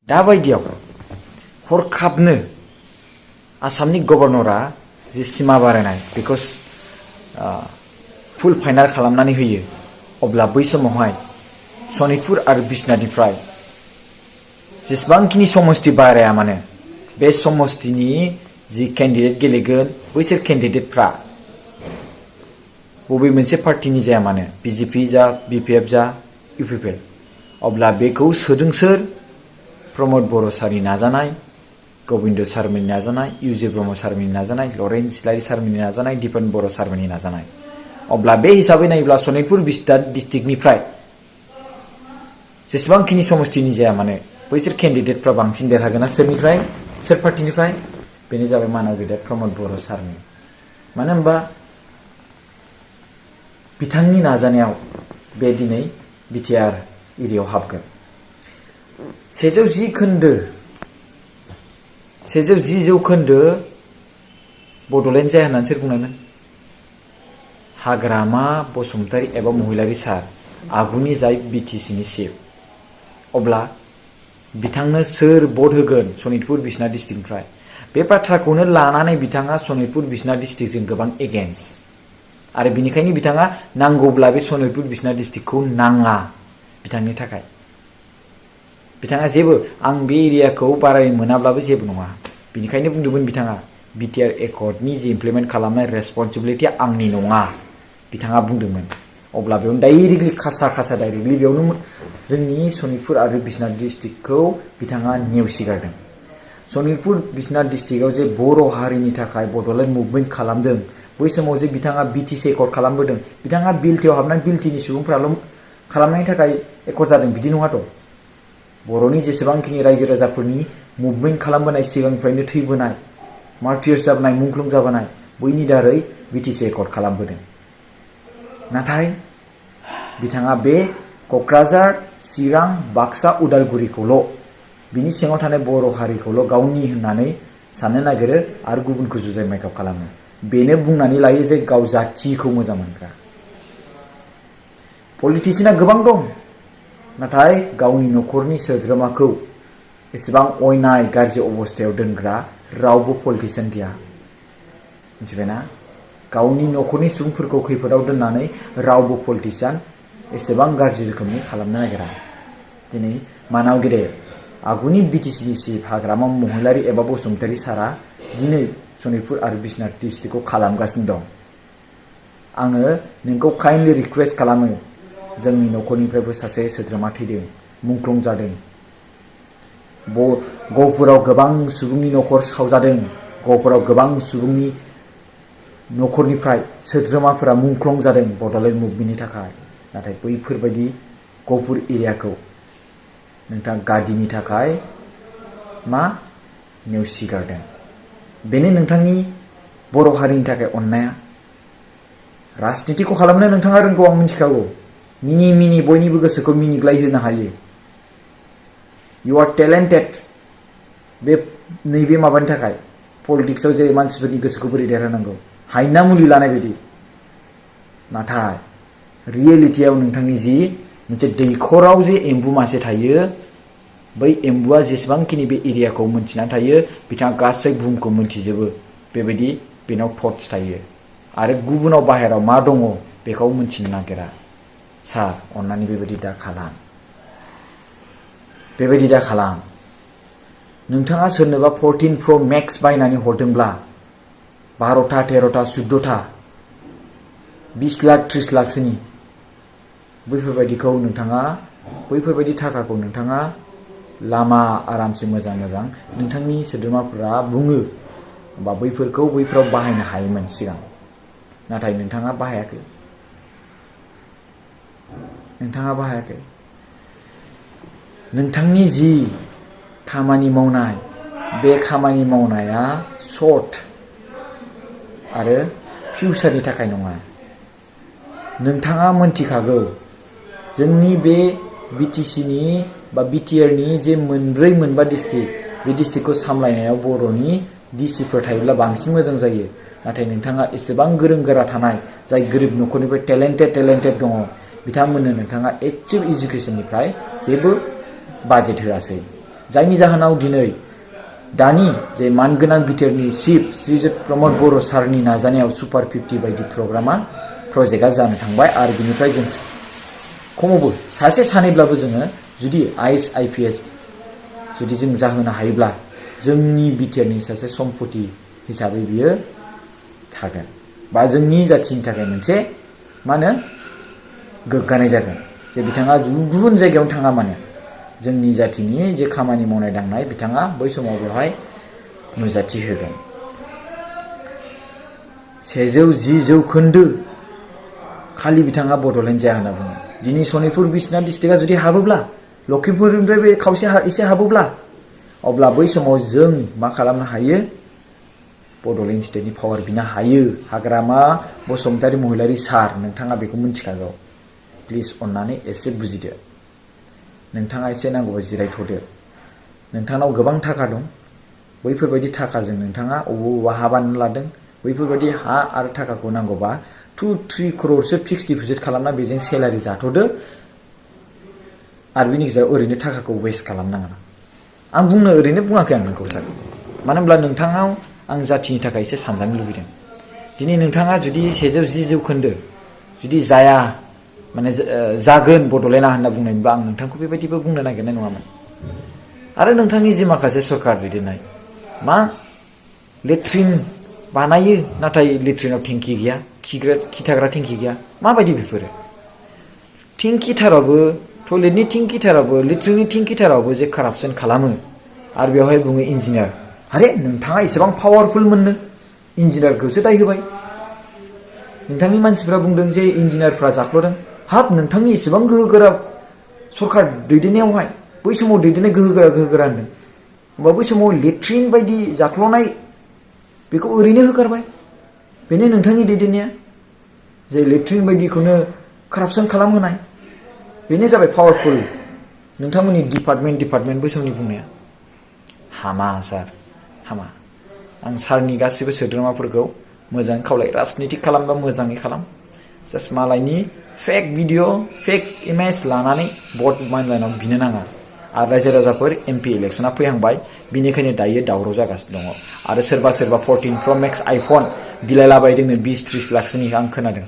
दा बायदियाव हरखाबनो आसामनि गभर्नरा जि सिमा बारायनाय बेखौ फुल फाइनाल खालामनानै होयो, अब्ला बै समावहाय सनितपुर आरो बिश्नाथनिफ्राय जेसेबांखिनि समस्ति बाराया मानो बे समस्तिनि जि केन्डिडेट गेलेगोन बैसोर केन्डिडेटफ्रा बबे मोनसे पार्टिनि जाया मानो, बिजेपि जा, बिपिएफ जा, इउपिपिएल, अब्ला बेखौ सोदों सोर? प्रमद बर' सारनि नाजानाय, गबिन्द सारमोननि नाजानाय, इउजे ब्रह्म सारमोननि नाजानाय, लरेन इस्लारि सारमोननि नाजानाय, दिपेन बर' सारमोननि नाजानाय। अब्ला बे हिसाबै नायोब्ला सनितपुर बिश्नाथ डिस्ट्रिक्टनिफ्राय जेसेबांखिनि समस्तिनि जाया मानो बैसोर केन्डिडेटफ्रा बांसिन देरहागोना सोरनिफ्राय? सोर पार्टिनिफ्राय? बेनो जाबाय मानव गेदेर प्रमद बर' सारनि। मानो होनबा बिथांनि नाजानायाव बे दिनै बिटिआर एरियायाव हाबगोन। 110 जौखोन्दो बड'लेण्ड जाया होननानै सोर बुंनायमोन? हाग्रामा बसुमतारी एबा महिलारी सार, आगुनि जाय बिटिसिनि चिफ। अब्ला बिथांनो सोर भट होगोन सनितपुर बिश्नाथ डिस्ट्रिक्टनिफ्राय? बे बाथ्राखौनो लानानै बिथाङा सनितपुर बिश्नाथ डिस्ट्रिक्टजों गोबां एगेन्स्ट, आरो बिनिखायनो बिथाङा नांगौब्ला बे सनितपुर बिश्नाथ डिस्ट्रिक्टखौ नाङा बिथांनि थाखाय। बिथाङा जेबो आं बे एरियाखौ बारायनो मोनाब्लाबो जेबो नङा, बिनिखायनो बुंदोंमोन बिथाङा बिटिआर एकर्डनि जि इमप्लिमेन्ट खालामनाय रेसपन्सिबिलिटिया आंनि नङा बिथाङा बुंदोंमोन। अब्ला बेयावनो डाइरेक्टलि खासा डाइरेक्टलि बेयावनो जोंनि सनितपुर आरो बिश्नाथ डिस्ट्रिक्टखौ बिथाङा नेवसिगारदों। सनितपुर बिश्नाथ डिस्ट्रिक्टआव जे बर' हारिनि थाखाय बड'लेण्ड मुभमेन्ट खालामदों, बै समाव जे बिथाङा बिटिसि एकर्ड खालामबोदों, बिथाङा बिलटिआव हाबनानै बिलटिनि सुबुंफ्राल' खालामनायनि थाखाय एकर्ड जादों बिदि नङाथ'। बर'नि जेसेबांखिनि रायजो राजाफोरनि मुभमेन्ट खालामबोनाय, सिगांनिफ्रायनो थैबोनाय, मार्टियार्स जाबोनाय, मुंख्लं जाबोनाय, बैनि दारै बिटिसि एकर्ड खालामबोदों। नाथाय बिथाङा बे क'क्राझार, चिरां, बाक्सा, उदालगुरिखौल' बिनि सिङाव थानाय बर' हारिखौल' गावनि होननानै साननो नागिरो आरो गुबुनखौ जुजाय मायखाव खालामो। बेनो बुंनानै लायो जे गाव जाथिखौ मोजां मोनग्रा। पलिटिसियाना गोबां दं, नाथाय गावनि न'खरनि सोद्रोमाखौ एसेबां अयनाय गाज्रि अबस्थायाव दोनग्रा रावबो पलिटिसियान गैया, मिथिबायना? गावनि न'खरनि सुबुंफोरखौ खैफोदाव दोननानै रावबो पलिटिसियान एसेबां गाज्रि रोखोमनि खालामनो नागिरा। दिनै मानाव गेदेर, आगुनि बिटिसिनि चिफ हाग्रामा महिलारी एबा बसुमतारी सारा दिनै सनितपुर आरो बिश्नाथ डिस्ट्रिक्टखौ खालामगासिनो दं। आङो नोंखौ काइन्डलि रिक्वेस्ट खालामो, जोंनि न'खरनिफ्रायबो सासे सोद्रोमा थैदों, मुंख्लं जादों। गहपुराव गोबां सुबुंनि न'खर सावजादों, गहपुराव गोबां सुबुंनि न'खरनिफ्राय सोद्रोमाफोरा मुंख्लं जादों बड'लेण्ड मुभमेन्टनि थाखाय। नाथाय बैफोरबायदि गहपुर एरियाखौ नोंथाङा गादिनि थाखाय नेवसिगारदों। बेनो नोंथांनि बर' हारिनि थाखाय अननाया। राजनितिखौ खालामनो नोंथाङा रोंगौ, आं मिथिखागौ। मिनि बयनिबो गोसोखौ मिनिग्लाय होनो हायो। इउ आर टेलेन्टेड बे नैबे माबानि थाखाय, पलिटिक्सआव जे मानसिफोरनि गोसोखौ बोरै देरहानांगौ, हायना मुलि लानाय बायदि। नाथाय रियेलिटियाव नोंथांनि जि मोनसे दैखराव जे एम्बु मासे थायो, बै एम्बुआ जेसेबांखिनि बे एरियाखौ मोनथिनानै थायो, बिथाङा गासै बुहुमखौ मोनथिजोबो। बेबायदि बेनाव थट्स थायो, आरो गुबुनाव बाहेराव मा दङ बेखौ मोनथिनो नागिरा। सार, अन्नानै बेबायदि दा खालाम, बेबायदि दा खालाम। नोंथाङा सोरनोबा 14 Pro Max बायनानै हरदोंब्ला 12टा, 13टा, 14टा, 20 लाख 30 लाखसोनि, बैफोरबायदिखौ नोंथाङा, बैफोरबायदि थाखाखौ नोंथाङा लामा आरामसे मोजां नोंथांनि सोद्रोमाफोरा बुङो बा बैफोराव बाहायनो हायोमोन सिगां। नाथाय नोंथाङा बाहायाखै। नोंथांनि जि खामानि मावनाय, बे खामानि मावनाया सर्ट आरो फिउचारनि थाखाय नङा। नोंथाङा मोनथिखागौ जोंनि बे बिटिसिनि बा बिटिआरनि जे मोनबा डिस्ट्रिक्ट, बे डिस्ट्रिक्टखौ सामलायनायाव बर'नि डिसिफोर थायोब्ला बांसिन मोजां जायो। नाथाय नोंथाङा एसेबां गोरों गोरा थानाय, जाय गोरिब न'खरनिफ्राय टेलेन्टेड दङ, बिथांमोननो नोंथाङा एसेबो इडुकेसननिफ्राय जेबो बाजेट होआसै। जायनि जाहोनाव दिनै दानि जे मानगोनां बिटिआरनि चिफ श्रीजुत प्रमद बर' सारनि नाजानायाव सुपार 50 बायदि प्रजेक्टआ जानो थांबाय आरो बिनिफ्राय जों खमावबो सासे सानैब्लाबो जोङो जुदि आइएएस आइपिएस जुदि जों जाहोनो हायोब्ला जोंनि बिटिआरनि सासे सम्पति हिसाबै बियो थागोन बा जोंनि जाथिनि थाखाय मोनसे मा होनो गोग्गानाय जागोन जे बिथाङा गुबुन जायगायावनो थाङा मानो जोंनि जाथिनि जे खामानि मावनाय दांनाय बिथाङा बै समाव बेवहाय नुजाथि होगोन 110 जौखोन्दो खालि बिथाङा बड'लेण्ड जाया होनना बुङो दिनै सनितपुर बिसनाथ डिस्ट्रिक्टआ जुदि हाबोब्ला लखिमपुरनिफ्राय बे खावसे एसे हाबोब्ला अब्ला बै समाव जों मा खालामनो हायो बड'लेण्ड स्टेटनि पावार बिनो हायो हाग्रामा बसुमतारी महिलारी सार नोंथाङा बेखौ मिथिखागौ प्लिज अन्नानै एसे बुजिदो नोंथाङा एसे नांगौबा जिरायथ'दो नोंथांनाव गोबां थाखा दं बैफोरबायदि थाखाजों नोंथाङा अबेबा हा बानायनो लादों बैफोरबायदि हा आरो थाखाखौ नांगौबा 2-3 करोड़सो फिक्स डिप'जिट खालामना बेजों सेलारि जाथ'दो आरो बिनि गेजेराव ओरैनो थाखाखौ वेस्ट खालामनाङा आं बुंनो ओरैनो बुङाखै आं नोंखौ सार मानो होनब्ला नोंथाङाव आं जाथिनि थाखाय एसे सानजानो लुबैदों दिनै नोंथाङा जुदि 110 जौखोन्दो जुदि जाया माने जागोन बड'लेण्डआ होनना बुंनायमोनब्ला आं नोंथांखौ बेबायदिबो बुंनो नागिरनाय नङामोन आरो नोंथांनि जे माखासे सरकार दैदेननाय मा लेट्रिन बानायो नाथाय लेट्रिनाव टेंकि गैया खिथाग्रा टेंकि गैया माबायदि बेफोरो टेंकिथारावबो टयलेटनि टेंकिथारावबो लेट्रिननि टेंकिथारावबो जे कारापसन खालामो आरो बेवहाय बुङो इन्जिनियार आरे नोंथाङा एसेबां पावारफुल मोननो इन्जिनियारखौसो दाय होबाय नोंथांनि मानसिफ्रा बुंदों जे इन्जिनियारफ्रा जाख्ल'दों हाब नोंथांनि एसेबां गोहोगोरा सरकार दैदेननायावहाय बै समाव दैदेननाय गोहोगोरा होनदों होमबा बै समाव लेट्रिन बायदि जाख्ल'नाय बेखौ ओरैनो होगारबाय बेनो नोंथांनि दैदेननाया जे लेट्रिन बायदिखौनो कारापसन खालामहोनाय बेनो जाबाय पावारफुल नोंथांमोननि डिपार्टमेन्ट बै समनि बुंनाया हामा सार हामा आं सारनि गासिबो सोद्रोमाफोरखौ मोजाङै खावलाय राजनितिक खालामबा मोजाङै खालाम जास्ट मालायनि फेक भिडिअ फेक इमेज लानानै भट मानलायनाव बिनो नाङा आरो रायजो राजाफोर एमपि इलेक्सना फैहांबाय बिनिखायनो दायो दावराव जागासिनो दङ आरो सोरबा 14 Pro Max आइफन बिलायलाबायदोंनो 20-30 लाखसोनि आं खोनादों